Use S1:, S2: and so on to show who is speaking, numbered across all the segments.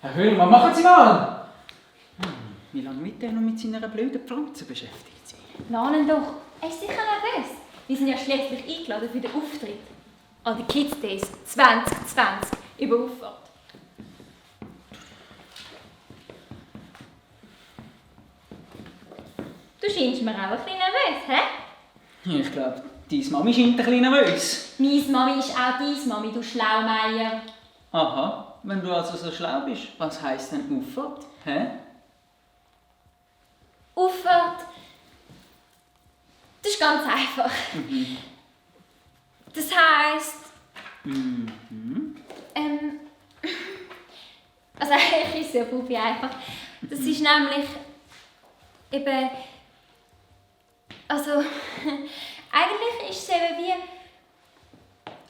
S1: Herr Höhlmann, machen Sie mal!
S2: Wie lange wird er noch mit seiner blöden Pflanze beschäftigt sein?
S3: Lernen doch. Er ist sicher nervös. Wir sind ja schließlich eingeladen für den Auftritt. An den Kids Days 2020 über Auffahrt. Du scheinst mir auch ein bisschen nervös, hä?
S2: Ich glaube, deine Mami scheint ein bisschen nervös.
S3: Meine Mami ist auch deine Mami, du Schlaumeier.
S2: Aha, wenn du also so schlau bist, was heisst denn Auffahrt? Hä?
S3: Auffahrt. Das ist ganz einfach. Das heisst. Also eigentlich ist es ja Bubi einfach. Das ist nämlich eben. Also eigentlich ist es eben wie.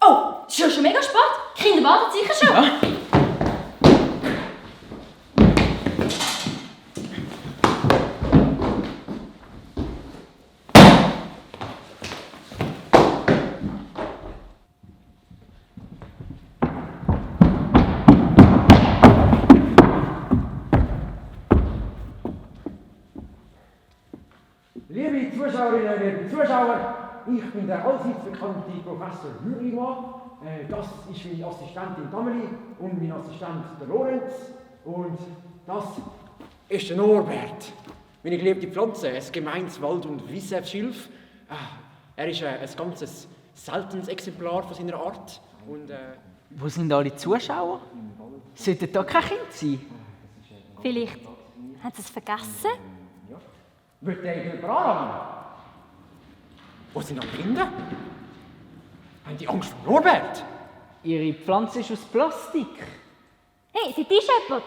S3: Oh, es ist schon mega spät. Die Kinder warten sicher schon.
S2: Ja.
S4: Liebe Zuschauerinnen, liebe Zuschauer, ich bin der allseits bekannte Professor Hürlimann. Das ist meine Assistentin Amelie und mein Assistent der Lorenz. Und das ist der Norbert. Meine geliebte Pflanze, ein gemeines Wald- und Wiesenschilf. Er ist ein ganz seltenes Exemplar von seiner Art. Und,
S2: Wo sind alle Zuschauer? Sollten da kein Kind sein?
S3: Vielleicht haben sie es vergessen?
S4: wird der jemand anlangen? Wo sind die Kinder? Haben die Angst vor Norbert?
S2: Ihre Pflanze ist aus Plastik.
S3: Hey, seid ihr jemand?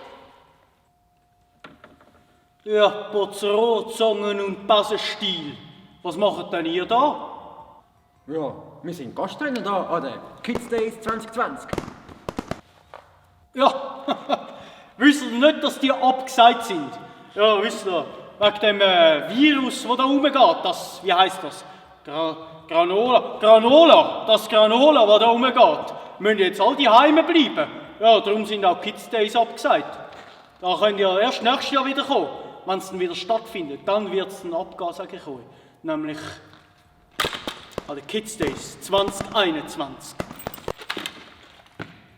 S5: Ja, Pozzerot, Zangen und Besenstiel. Was macht denn ihr da?
S4: Ja, wir sind Gasttrainer da an den Kids Days 2020.
S5: Ja, wisst ihr nicht, dass die abgesagt sind? Ja, wisst ihr, wegen dem Virus, das da rumgeht, das, wie heisst das? Granola, das Granola, das da rumgeht, müssen jetzt all die Heime bleiben. Ja, darum sind auch Kids Days abgesagt. Da könnt ihr erst nächstes Jahr wieder kommen, wenn es dann wieder stattfindet. Dann wird es dann abgehen, sage ich euch. Nämlich an den Kids Days 2021.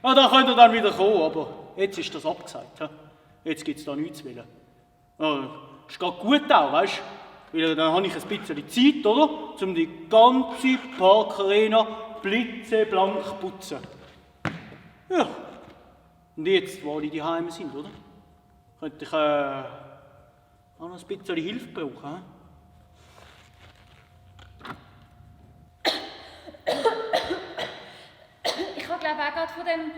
S5: Ja, da könnt ihr dann wieder kommen, aber jetzt ist das abgesagt. He? Jetzt gibt es da nichts zu wählen. Ja, es geht gut auch, weißt du? Weil dann habe ich ein bisschen Zeit, oder? Um die ganze Parkarena blitzeblank zu putzen. Ja. Und jetzt, wo alle die Heime sind, oder? Könnte ich auch noch ein bisschen Hilfe brauchen.
S3: Ich habe glaube auch gerade von dem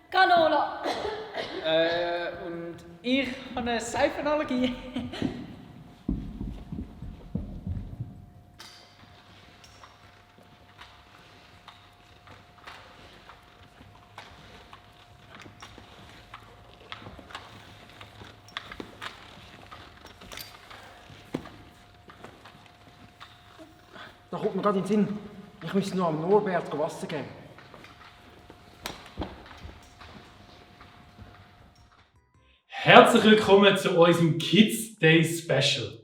S3: Granola.
S2: Und ich habe eine Seifenallergie.
S4: Da kommt mir gerade in den Sinn, ich müsste noch am Norbert Wasser geben.
S6: Herzlich willkommen zu unserem Kids Day Special.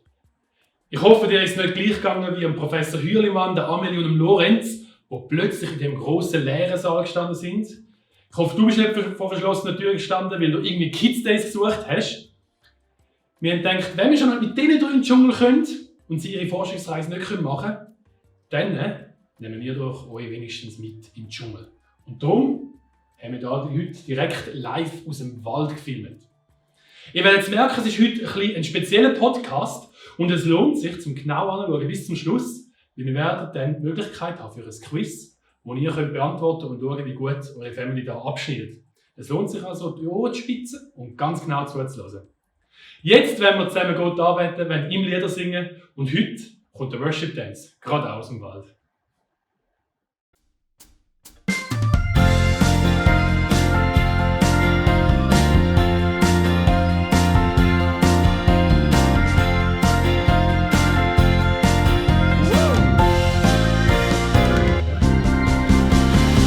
S6: Ich hoffe, dir ist nicht gleich gegangen wie dem Professor Hürlimann, der Amelie und dem Lorenz, die plötzlich in dem grossen leeren Saal gestanden sind. Ich hoffe, du bist nicht vor verschlossenen Türen gestanden, weil du irgendwie Kids Days gesucht hast. Wir haben gedacht, wenn wir schon mit denen durch den Dschungel können und sie ihre Forschungsreise nicht machen können, dann nehmen wir doch euch wenigstens mit in den Dschungel. Und darum haben wir da heute direkt live aus dem Wald gefilmt. Ihr werdet jetzt merken, es ist heute ein spezieller Podcast und es lohnt sich, zum genau anzuschauen bis zum Schluss, weil wir werden dann die Möglichkeit haben für ein Quiz, das ihr könnt beantworten und schauen, wie gut eure Family da abschneidet. Es lohnt sich also, die Ohren zu spitzen und ganz genau zuzuhören. Jetzt werden wir zusammen Gott arbeiten, werden ihm Lieder singen und heute kommt der Worship Dance, gerade aus dem Wald.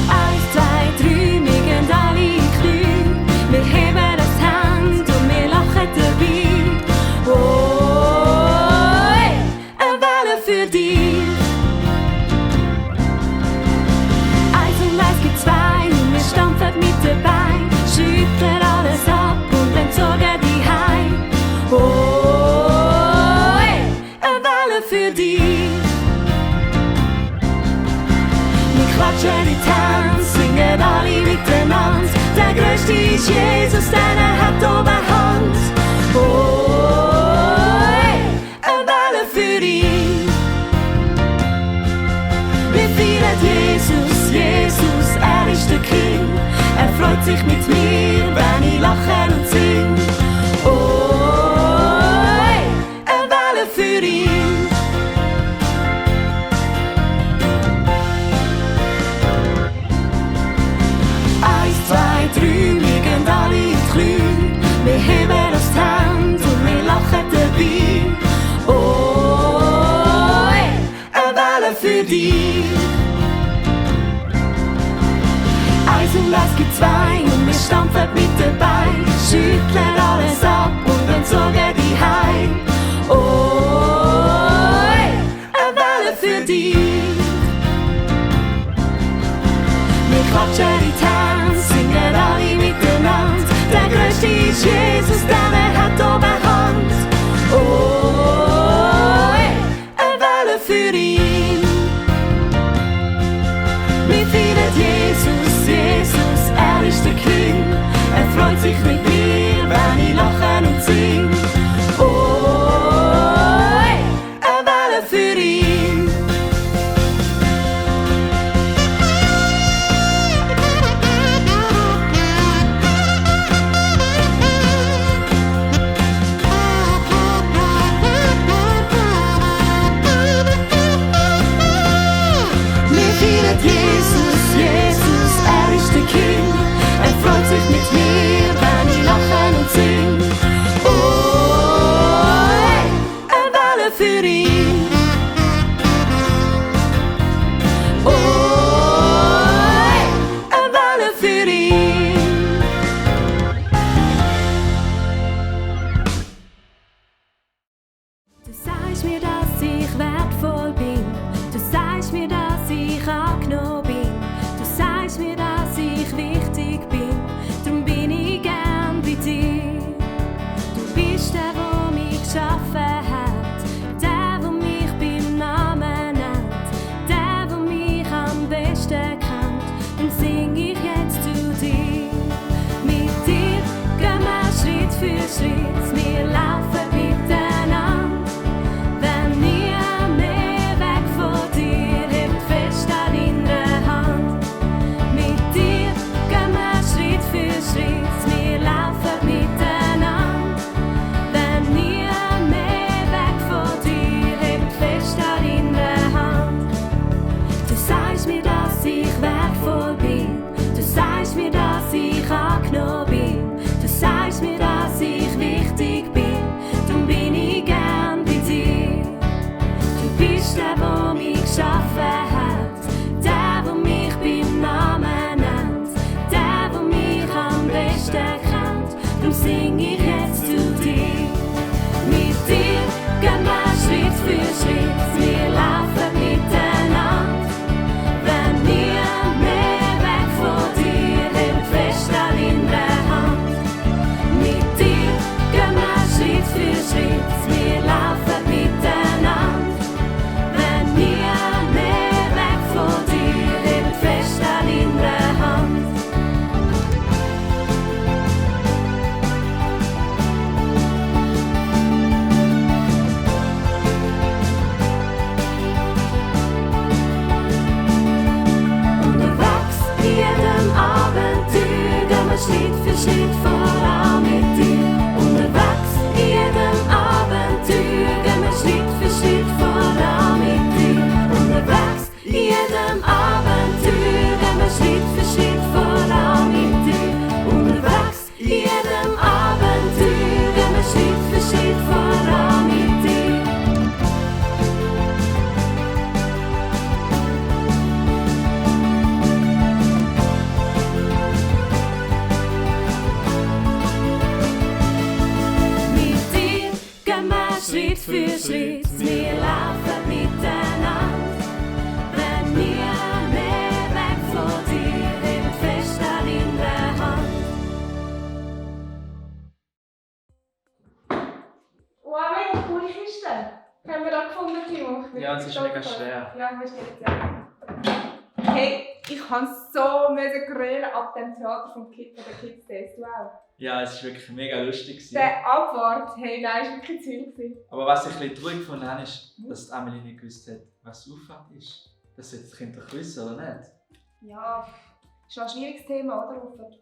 S7: Eins, zwei, drei, wir gehen alle in die Knie. Wir heben das Hand ist Jesus, denn hat Oberhand. Oh, eine Welle für ihn. Wir feiern Jesus, Jesus, ist der King. Freut sich mit mir, wenn ich lache und sing. Oh, eine Welle für ihn. Eins, zwei, drei, wir gehen alle in die Knie. Wir heben uns die Hände und wir lachen dabei. Oh, eine Welle für dich. Eins und es gibt zwei und wir stampfen mit dabei. Schütteln alles ab und dann zogen die heim. Oh, eine Welle für dich. Wir klatschen in die Hände, singen alle miteinander. Der Größte ist Jesus, der hat Oberhand. Oh, eine Welle für ihn. Wir feiern Jesus, Jesus, ist der King. Freut sich mit mir, wenn ich lache und sing. Oh, eine Welle für ihn. Wir feiern Jesus, Jesus, ist der King. Freut sich mit mir, wenn ich lache und sing. Oh, eine Welle für ihn. Oh, eine Welle für ihn. Du sagst mir, dass ich wertvoll bin. Du sagst mir, dass ich angenommen bin. Du sagst mir, dass ich wichtig bin. Darum bin ich gern bei dir. Du bist der, der mich geschaffen hat. Der, der mich beim Namen nennt. Der, der mich am besten kennt. Und sing ich jetzt zu dir. Mit dir gehen wir Schritt für Schritt. Wir laufen miteinander. Wenn nie mehr weg von dir, hebt fest an deiner Hand. Mit dir gehen wir Schritt für Schritt, wir laufen miteinander. Wenn nie mehr weg von dir, hebt fest an deiner Hand. Du sagst mir, dass ich wertvoll bin. Du sagst mir, dass ich angenommen bin. Du sagst mir, dass ich wichtig bin. Darum bin ich gern bei dir. Du bist der, der mich geschaffen hat. Der, der mich beim Namen nennt. Der, der mich am besten kennt. Darum sing ich jetzt zu dir. Mit dir gehen wir Schritt für Schritt. Wir laufen miteinander. Wenn nie mehr weg von dir, hebt fest an deiner Hand. Mit dir gehen wir Schritt für Schritt. Wir laufen miteinander. Wenn nie mehr weg von dir, hebt fest an deiner Hand. Unterwegs in jedem Abenteuer gehen wir Schritt für Schritt voran mit dir. Unterwegs in jedem Abenteuer gehen wir Schritt für Schritt voran mit dir. Unterwegs in jedem Abenteuer gehen wir Schritt für Schritt voran mit dir. Unterwegs in jedem Abenteuer gehen wir Schritt für Schritt voran mit dir. Mit dir gehen wir Schritt für Schritt, wir laufen miteinander. Wenn nie mehr weg von dir, hebt fest an deiner Hand.
S8: Wow, eine coole Kiste. Haben wir da gefunden, Timo?
S1: Ja, es ist mega schwer.
S8: Ja, wir sind jetzt. Hey, ich kann so grölen ab dem Theater von der Kids Days. Du auch?
S9: Ja, es war wirklich mega lustig gewesen.
S8: Der Abwart, hey, der war wirklich zu viel.
S9: Aber was ich ein bisschen traurig gefunden habe, ist, dass die Amelie nicht gewusst hat, was Auffahrt ist. Das sollte das Kind doch wissen, oder nicht?
S8: Ja, ist schon ein schwieriges Thema, oder, Uffert?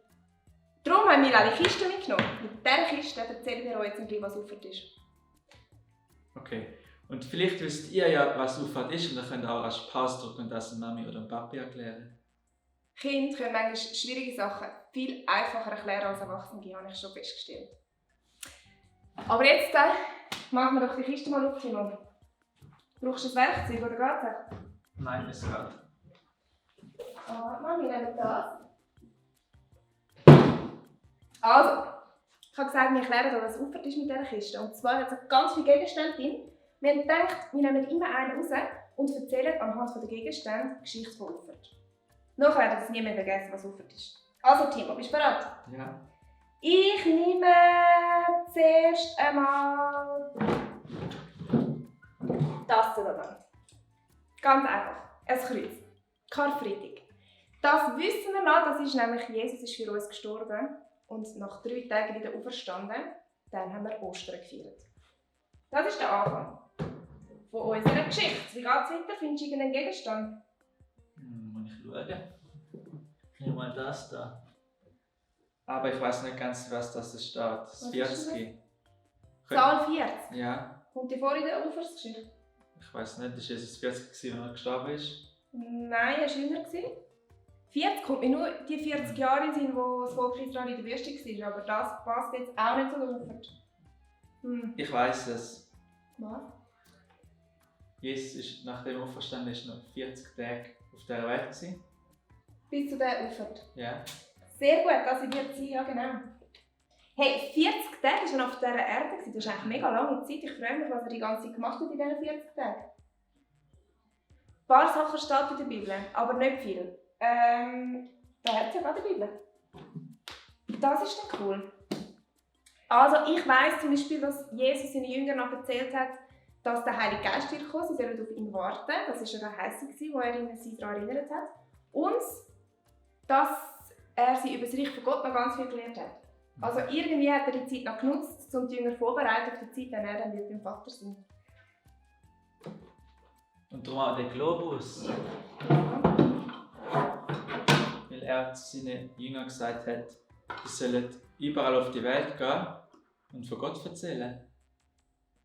S8: Darum haben wir auch die Kiste mitgenommen. Mit dieser Kiste erzählen wir euch jetzt ein bisschen, was Uffert ist.
S9: Okay. Und vielleicht wisst ihr ja, was Auffahrt ist und dann könnt ihr auch als Pause drücken und das Mami oder Papi erklären.
S8: Kinder können manchmal schwierige Sachen viel einfacher erklären als Erwachsene, habe ich schon festgestellt. Aber jetzt machen wir doch die Kiste mal auf, Timon. Brauchst du ein Werkzeug oder geht es?
S9: Nein, es geht.
S8: Mami, wir nehmen das. Also, ich habe gesagt, wir erklären euch, was Uffert ist mit dieser Kiste. Und zwar hat es ganz viele Gegenstände drin. Wir haben gedacht, wir nehmen immer einen raus und erzählen anhand der Gegenstände die Geschichte von Uffert. Nachher werden Sie nie mehr vergessen, was Uffert ist. Also Timo, bist du bereit?
S9: Ja.
S8: Ich nehme zuerst einmal das da. Ganz einfach. Ein Kreuz. Karfreitag. Das wissen wir noch, das ist nämlich, Jesus ist für uns gestorben und nach 3 Tagen wieder auferstanden. Dann haben wir Ostern gefeiert. Das ist der Anfang von unserer Geschichte. Wie geht es weiter? Findest du irgendeinen Gegenstand?
S9: Muss ich schauen. Ich nehme mal das da. Aber ich weiß nicht ganz, was das steht. Das
S8: Was
S9: 40.
S8: Zahl 40.
S9: Ja.
S8: Kommt die vor in der Ufersgeschichte?
S9: Ich weiß nicht, das war Jesus 40 gewesen, als er gestorben ist.
S8: Nein, er war jünger. 40 kommt mir nur die 40 Jahre in den Sinn, wo das Volk Israel in der Wüste war. Aber das passt jetzt auch nicht zu der Ufer.
S9: Ich weiß es.
S8: Was?
S9: Jesus ist nach dem Auferstanden ist noch 40 Tage auf dieser Welt gewesen.
S8: Bis zu der Ufer.
S9: Ja.
S8: Sehr gut, das wird sein, ja genau. Hey, 40 Tage war er auf dieser Erde. Das ist eigentlich mega lange Zeit. Ich freue mich, was er die ganze Zeit gemacht hat in diesen 40 Tagen. Ein paar Sachen stehen in der Bibel, aber nicht viel. Da hat es ja gerade die Bibel. Das ist dann cool. Also ich weiss zum Beispiel, dass Jesus seinen Jüngern noch erzählt hat, dass der Heilige Geist wird kommen. Sie sollen auf ihn warten. Das war eine Verheißung, die er ihnen daran erinnert hat. Und dass er sie über das Reich von Gott noch ganz viel gelernt hat. Also irgendwie hat er die Zeit noch genutzt, um die Jünger vorzubereiten auf die Zeit, wenn er dann wird beim Vater sein.
S9: Und darum auch der Globus. Weil er zu seinen Jüngern gesagt hat, sie sollen überall auf die Welt gehen und von Gott erzählen.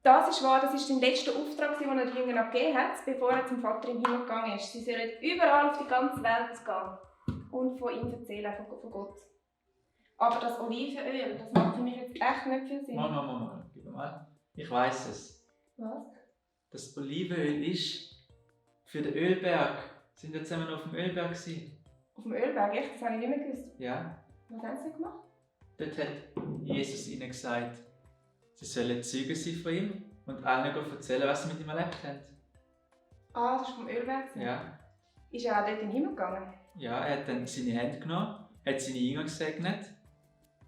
S9: Das
S8: ist wahr, das war sein letzter Auftrag, den er den Jüngern gegeben hat, bevor er zum Vater im Himmel gegangen ist. Sie sollen überall auf die ganze Welt gehen und von ihm erzählen, von Gott. Aber das Olivenöl, das macht für mich jetzt echt nicht viel Sinn.
S9: Mal, gib mal. Ich weiss es.
S8: Was?
S9: Das Olivenöl ist für den Ölberg. Sind wir zusammen auf dem Ölberg gewesen?
S8: Auf dem Ölberg? Echt? Das habe ich nicht mehr gewusst.
S9: Ja.
S8: Was haben sie gemacht?
S9: Dort hat Jesus ihnen gesagt, sie sollen Zeugen sein von ihm und allen erzählen, was sie mit ihm erlebt haben.
S8: Ah, das war vom Ölberg?
S9: Ja.
S8: Ist er auch dort in den Himmel gegangen?
S9: Ja, er hat dann seine Hände genommen, hat seine Jünger gesegnet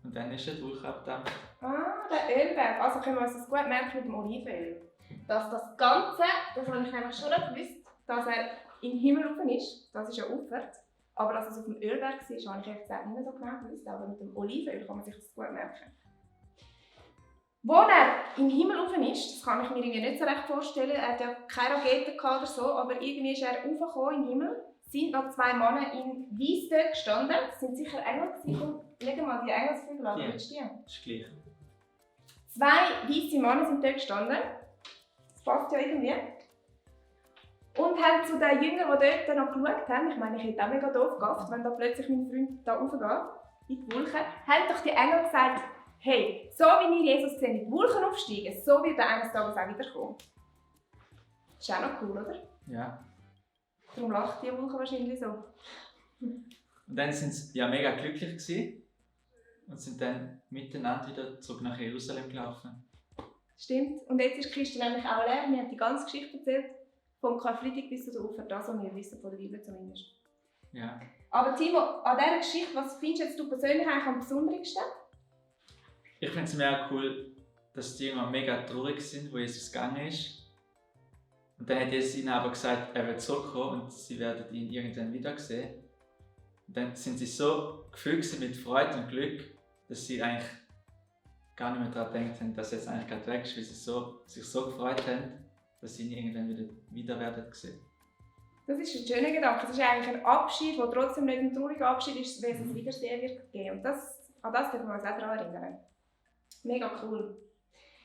S9: und dann ist er durchgedampft.
S8: Ah, der Ölberg. Also können wir uns das gut merken mit dem Olivenöl. Dass das Ganze, das habe ich nämlich schon nicht gewusst, dass er im Himmel oben ist, das ist ja aufwärts. Aber dass es auf dem Ölberg war, habe ich ehrlich gesagt nicht mehr so genau gewusst. Aber mit dem Olivenöl kann man sich das gut merken. Wo er im Himmel oben ist, das kann ich mir irgendwie nicht so recht vorstellen. Er hat ja keine Rakete oder so, aber irgendwie ist er raufgekommen im Himmel. Sind noch 2 Männer in Weiss dort gestanden. Das sind sicher Engel gewesen. Leg mal die Engelsvögel an,
S9: Ja,
S8: willst du die?
S9: das ist gleich.
S8: 2 weisse Männer sind dort gestanden. Das passt ja irgendwie. Und haben zu den Jüngern, die dort noch geschaut haben, ich meine, ich hätte auch mega doof gehofft, wenn da plötzlich mein Freund da raufgeht, in die Wolken, haben doch die Engel gesagt, hey, so wie ihr Jesus seht, in die Wolken aufsteigen, so wird er eines Tages auch wiederkommen. Ist auch noch cool, oder?
S9: Ja.
S8: Darum lacht die Wolke wahrscheinlich so.
S9: Und dann sind sie ja mega glücklich gewesen und sind dann miteinander wieder zurück nach Jerusalem gelaufen.
S8: Stimmt. Und jetzt ist die Kiste nämlich auch leer. Wir haben die ganze Geschichte erzählt, vom Karfreitag bis zu der Ufer, das, was wir wissen von der Bibel zumindest.
S9: Ja.
S8: Aber Timo, an dieser Geschichte, was findest du persönlich eigentlich am besondersten?
S9: Ich finde es mega cool, dass die Jünger mega traurig sind, wo Jesus gegangen ist. Und dann hat Jesus ihnen aber gesagt, er wird zurückkommen und sie werden ihn irgendwann wiedersehen. Und dann sind sie so gefüllt mit Freude und Glück, dass sie eigentlich gar nicht mehr daran gedacht haben, dass jetzt eigentlich gerade weg ist, weil sie sich so gefreut haben, dass sie ihn irgendwann wieder werden sehen.
S8: Das ist ein schöner Gedanke. Das ist eigentlich ein Abschied, der trotzdem nicht ein trauriger Abschied ist, weil es ein Wiedersehen wird geben. Und an das dürfen wir uns auch daran erinnern. Mega cool.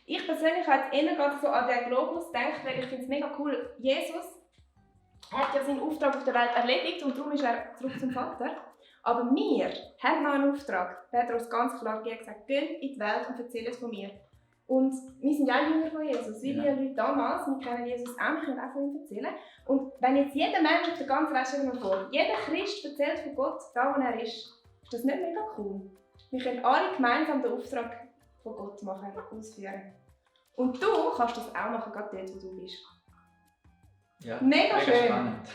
S8: Ich persönlich habe jetzt eher gerade so an den Globus gedacht, weil ich finde es mega cool. Jesus hat ja seinen Auftrag auf der Welt erledigt und darum ist er zurück zum Vater. Aber wir haben noch einen Auftrag. Der hat uns ganz klar gesagt, geht in die Welt und erzählt von mir. Und wir sind ja auch Jünger von Jesus, wie die Leute damals. Wir kennen Jesus auch, wir können auch von ihm erzählen. Und wenn jetzt jeder Mensch auf der ganzen Welt, stellen wir vor, jeder Christ erzählt von Gott, da wo er ist das nicht mega cool? Wir können alle gemeinsam den Auftrag von Gott machen, ausführen. Und du kannst das auch machen, gerade dort, wo du bist.
S9: Ja,
S8: mega schön.
S9: Spannend.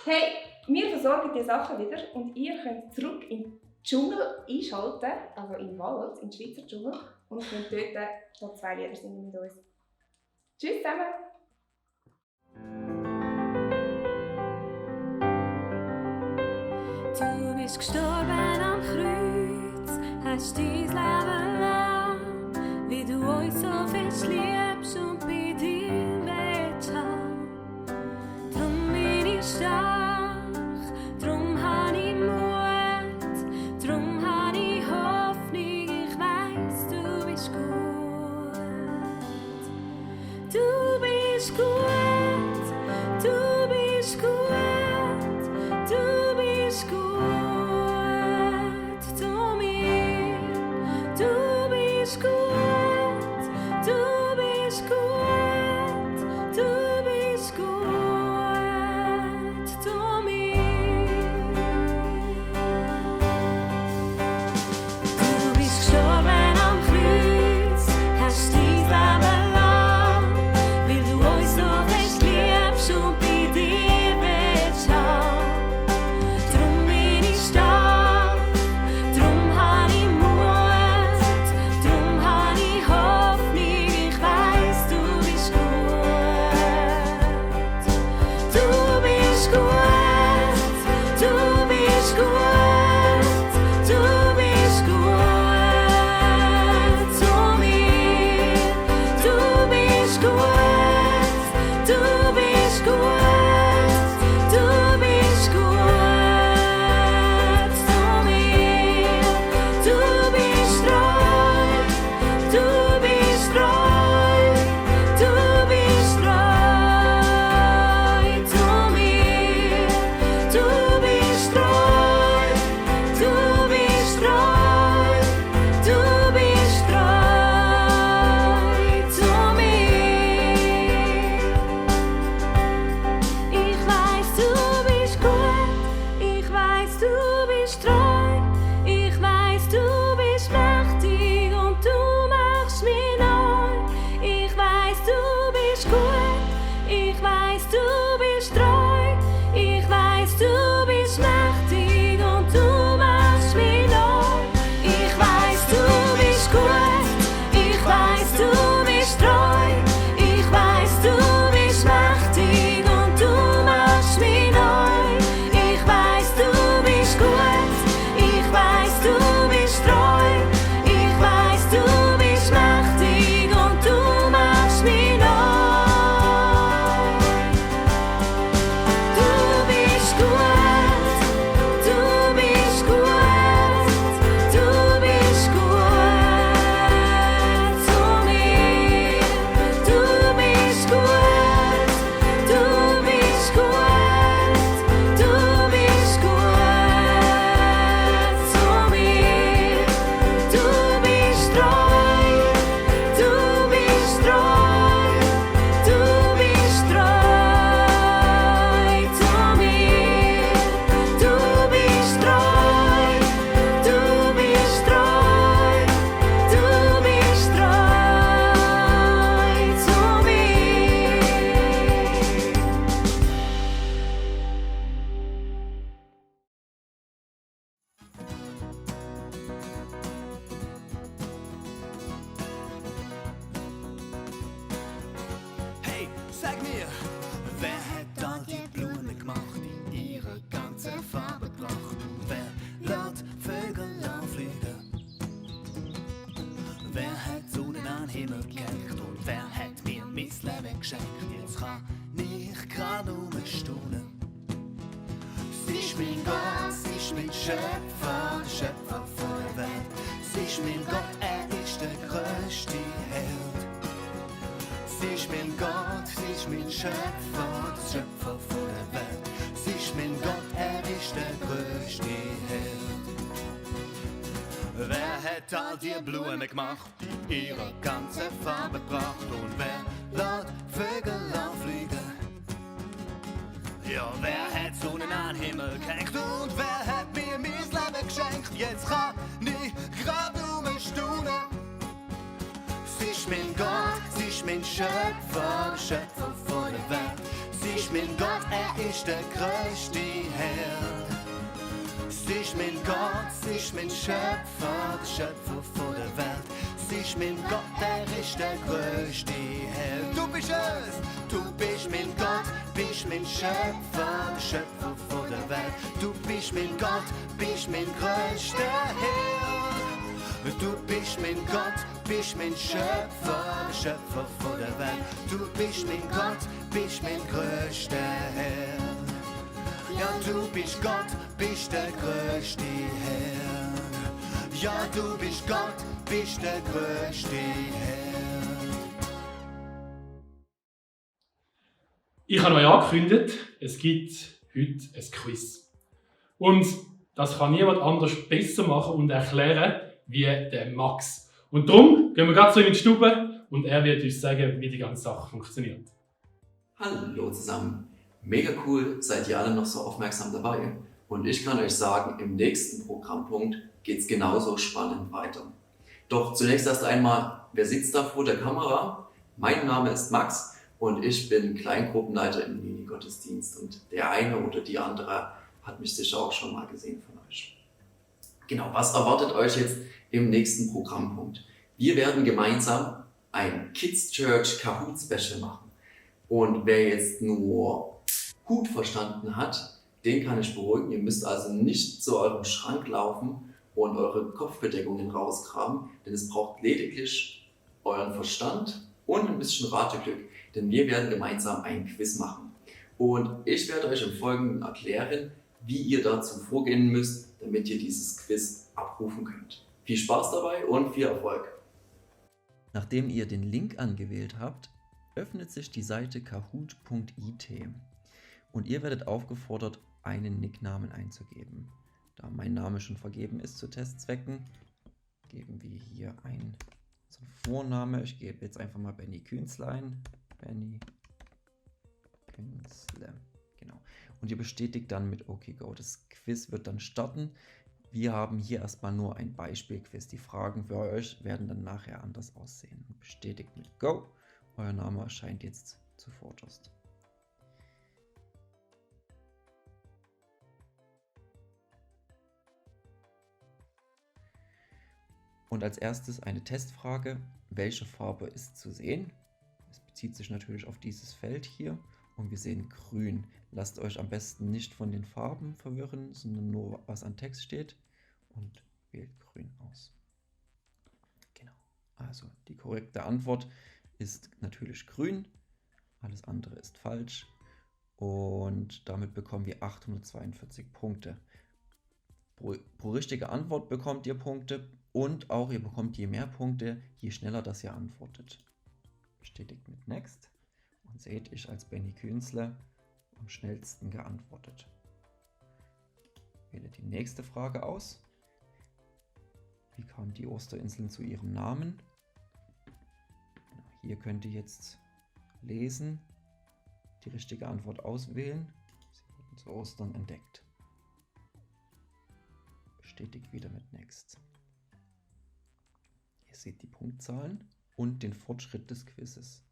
S8: Hey, wir versorgen die Sachen wieder und ihr könnt zurück in den Dschungel einschalten, also im Wald, in den Schweizer Dschungel, und könnt dort 2 Lieder singen mit uns. Tschüss zusammen!
S7: Du bist gestorben am Kreuz, hast dein Leben lang, wie du uns so fest liebst und bei dir willst haben. Drum bin ich stark, drum habe ich Mut, drum habe ich Hoffnung, ich weiss, du bist gut. Du bist gut, du bist gut, du bist gut zu mir. Du bist gut, du bist gut, du bist gut zu mir. Du bist gestorben am Kreuz, hast dein Leben lang, weil du uns so fest liebst und bei dir willst haben. Drum bin ich stark, drum habe ich Mut, drum habe ich Hoffnung, ich weiss, du bist gut. Du bist gut, du bist gut, du bist gut zu mir. Du bist gut, du bist gut, du bist gut zu mir. Du bist treu, du bist treu, du bist treu zu mir. Du bist treu, du bist treu, du bist treu zu mir. Ich weiss, du bist gut, ich weiss, du bist treu, ich weiss, du bist mächtig und du machst mich neu. Ich weiss, du bist gut, ich weiss, du bist treu, ich weiss, du bist mächtig und du machst mich neu. Ich weiss, du bist gut, ich weiss, du bist treu, ich weiss, du bist mächtig und du machst mich neu. Ich weiss, du bist gut, ich weiss, du bist treu, ich weiss, du bist mächtig und du machst mich neu. Du bist gut, du bist gut, du bist gut zu mir. Du bist gut, du bist gut, du bist gut zu mir. Du bist treu, du bist treu, du bist treu zu mir. Du bist treu, du bist treu, du bist treu zu mir.
S10: Hey, sag mir, wer hat da die Blumen gemacht, in ihre ganze Farbe gebracht? Wer Himmel gehängt und wer hat mir mein Leben geschenkt? Jetzt kann ich grad staunen. Sie ist mein Gott, sie ist mein Schöpfer, der Schöpfer von der Welt. Sie ist mein Gott, er ist der größte Held. Sie ist mein Gott, sie ist mein Schöpfer, der Schöpfer von der Welt. Sie ist mein Gott, er ist der größte Held. Wer hat all die Blumen gemacht, die ihre ganze Farbe gebracht? Und wer lässt Vögel auffliegen? Ja, wer hat Sonnen an den Himmel gehängt? Und wer hat mir mein Leben geschenkt? Jetzt kann ich grad staunen. Sie ist mein Gott, sie ist mein Schöpfer, der Schöpfer von der Welt. Sie ist mein Gott, er ist der größte Held. Sie ist mein Gott, sie ist mein Schöpfer, der Schöpfer von der Welt. Sie ist mein Gott, er ist der größte Held. Du bist es, du bist mein Gott, bist mein Schöpfer, der Schöpfer von der Welt. Du bist mein Gott, bist mein größter Held. Du bist mein Gott, bist mein Schöpfer, der Schöpfer von der Welt. Du bist mein Gott, bist mein größter Held. Ja, du bist Gott, bist der größte Held. Ja, du bist Gott, bist der größte Held.
S6: Ich habe euch angekündigt, es gibt heute ein Quiz. Und das kann niemand anders besser machen und erklären wie der Max. Und darum gehen wir gerade so in die Stube und er wird uns sagen, wie die ganze Sache funktioniert.
S11: Hallo zusammen. Mega cool, seid ihr alle noch so aufmerksam dabei. Und ich kann euch sagen, im nächsten Programmpunkt geht es genauso spannend weiter. Doch zunächst erst einmal, wer sitzt da vor der Kamera? Mein Name ist Max und ich bin Kleingruppenleiter im Mini-Gottesdienst. Und der eine oder die andere hat mich sicher auch schon mal gesehen von euch. Genau, was erwartet euch jetzt im nächsten Programmpunkt? Wir werden gemeinsam ein Kids Church Kahoot Special machen. Und wer jetzt nur Hut verstanden hat, den kann ich beruhigen. Ihr müsst also nicht zu eurem Schrank laufen und eure Kopfbedeckungen rausgraben, denn es braucht lediglich euren Verstand und ein bisschen Rateglück, denn wir werden gemeinsam ein Quiz machen. Und ich werde euch im Folgenden erklären, wie ihr dazu vorgehen müsst, damit ihr dieses Quiz abrufen könnt. Viel Spaß dabei und viel Erfolg!
S12: Nachdem ihr den Link angewählt habt, öffnet sich die Seite kahoot.it und ihr werdet aufgefordert, einen Nicknamen einzugeben. Da mein Name schon vergeben ist zu Testzwecken, geben wir hier einen Vorname. Ich gebe jetzt einfach mal Benny Künzle ein. Benny Künzle. Genau. Und ihr bestätigt dann mit OkGo. Das Quiz wird dann starten. Wir haben hier erstmal nur ein Beispielquiz. Die Fragen für euch werden dann nachher anders aussehen. Bestätigt mit Go. Euer Name erscheint jetzt zuvorderst. Und als erstes eine Testfrage. Welche Farbe ist zu sehen? Es bezieht sich natürlich auf dieses Feld hier. Und wir sehen grün. Lasst euch am besten nicht von den Farben verwirren, sondern nur was an Text steht. Und wählt grün aus. Genau. Also die korrekte Antwort ist natürlich grün. Alles andere ist falsch. Und damit bekommen wir 842 Punkte. Pro richtige Antwort bekommt ihr Punkte. Und auch ihr bekommt je mehr Punkte, je schneller das ihr antwortet. Bestätigt mit Next. Und seht, ich als Benny Künzle am schnellsten geantwortet. Wähle die nächste Frage aus. Wie kamen die Osterinseln zu ihrem Namen? Hier könnt ihr jetzt lesen, die richtige Antwort auswählen. Sie wurden zu Ostern entdeckt. Bestätigt wieder mit Next. Ihr seht die Punktzahlen und den Fortschritt des Quizzes.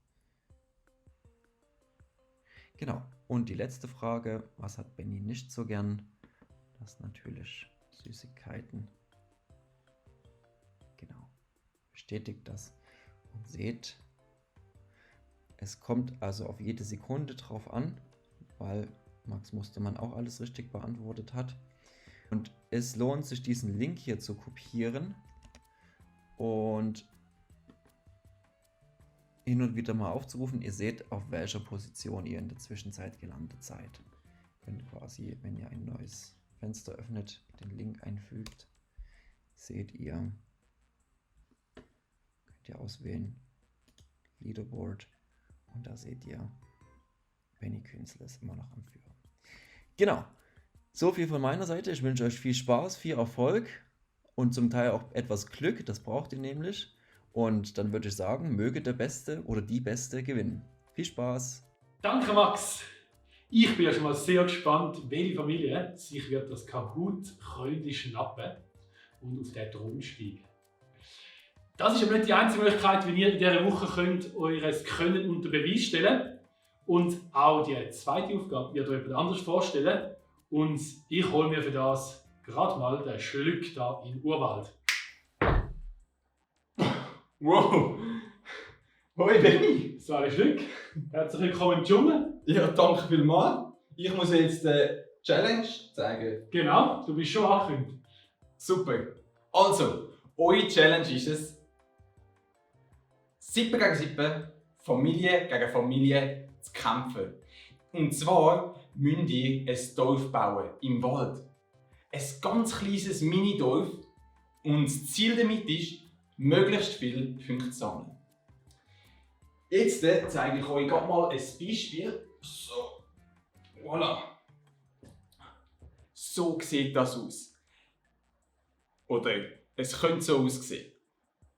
S12: Genau, und die letzte Frage, was hat Benny nicht so gern? Das ist natürlich Süßigkeiten. Genau, bestätigt das und seht, es kommt also auf jede Sekunde drauf an, weil Max Mustermann auch alles richtig beantwortet hat. Und es lohnt sich, diesen Link hier zu kopieren und hin und wieder mal aufzurufen. Ihr seht, auf welcher Position ihr in der Zwischenzeit gelandet seid. Ihr könnt quasi, wenn ihr ein neues Fenster öffnet, den Link einfügt, seht ihr, könnt ihr auswählen, Leaderboard, und da seht ihr, Benny Künzle ist immer noch am Führer. Genau, so viel von meiner Seite. Ich wünsche euch viel Spaß, viel Erfolg und zum Teil auch etwas Glück, das braucht ihr nämlich. Und dann würde ich sagen, möge der Beste oder die Beste gewinnen. Viel Spaß!
S6: Danke, Max. Ich bin ja schon mal sehr gespannt, welche Familie sich wird das Kahoot-Krönchen schnappen und auf den Thron steigen. Das ist aber nicht die einzige Möglichkeit, wie ihr in dieser Woche könnt eures Können unter Beweis stellen. Und auch die zweite Aufgabe wird euch jemand anders vorstellen. Und ich hole mir für das gerade mal den Schlück da in Urwald.
S13: Wow! Hoi Benni!
S6: Sali Schlück, herzlich willkommen im Dschungel.
S13: Ja, danke vielmals. Ich muss jetzt die Challenge zeigen.
S6: Genau, du bist schon angekündigt.
S13: Super. Also, eure Challenge ist es, 7 gegen 7, Familie gegen Familie zu kämpfen. Und zwar müsst ihr ein Dorf bauen im Wald. Ein ganz kleines Mini-Dorf. Und das Ziel damit ist, möglichst viele Punkte zu sammeln. Jetzt zeige ich euch gerade mal ein Beispiel. So, voilà. So sieht das aus. Oder es könnte so aussehen.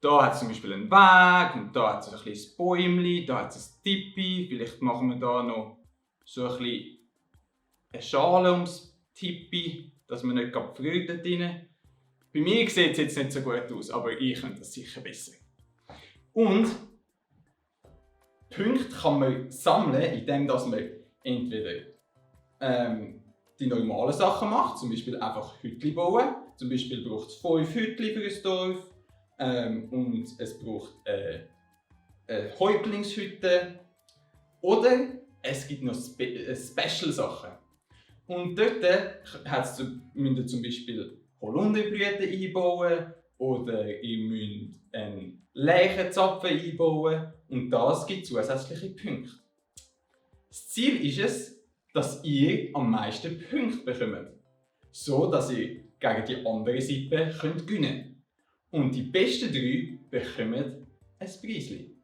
S13: Da hat es zum Beispiel einen Weg, und da hat es ein kleines Bäumchen, da hat es ein Tipi. Vielleicht machen wir da noch so ein bisschen eine Schale ums Tipi, dass man nicht friert dort drin. Bei mir sieht es jetzt nicht so gut aus, aber ich könnte das sicher besser. Und Punkte kann man sammeln, indem man entweder die normalen Sachen macht, zum Beispiel einfach Hütchen bauen. Zum Beispiel braucht es 5 Hütchen für ein Dorf und es braucht eine Häuptlingshütte. Oder es gibt noch Special-Sachen. Und dort müsst ihr zum Beispiel Holunderblüten einbauen oder ihr müsst einen Leichenzapfen einbauen und das gibt zusätzliche Punkte. Das Ziel ist es, dass ihr am meisten Punkte bekommt, so dass ihr gegen die andere Seite gewinnen könnt. Und die besten 3 bekommen ein Preisli.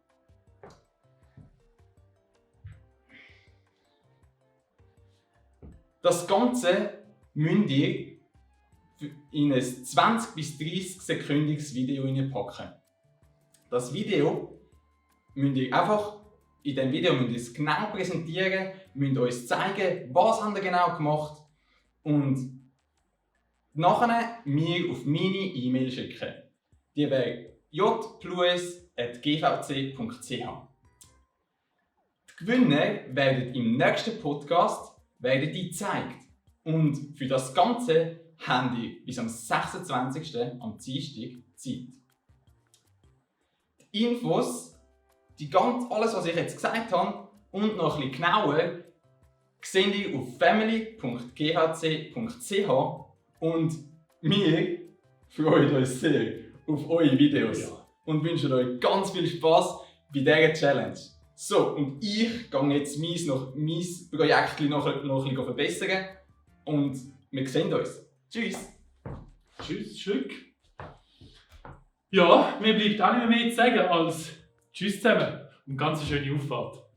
S13: Das Ganze müsst ihr in ein 20 bis 30 sekündiges Video packen. Das Video müsst ihr einfach, in diesem Video müsst ihr es genau präsentieren, müsst uns zeigen, was habt ihr genau gemacht und nachher mir auf meine E-Mail schicken. Die wäre jplus@gvc.ch. Die Gewinner werden im nächsten Podcast gezeigt. Und für das Ganze haben ihr bis am 26. am Dienstag Zeit. Die Infos, alles was ich jetzt gesagt habe und noch ein bisschen genauer, seht ihr auf family.ghc.ch und wir freuen uns sehr auf eure Videos und wünschen euch ganz viel Spaß bei dieser Challenge. So, und ich gehe jetzt mein Projekt noch ein bisschen verbessern und wir sehen uns. Tschüss!
S6: Tschüss, Schlück. Ja, mir bleibt auch nicht mehr zu sagen als Tschüss zusammen und ganz eine schöne Auffahrt.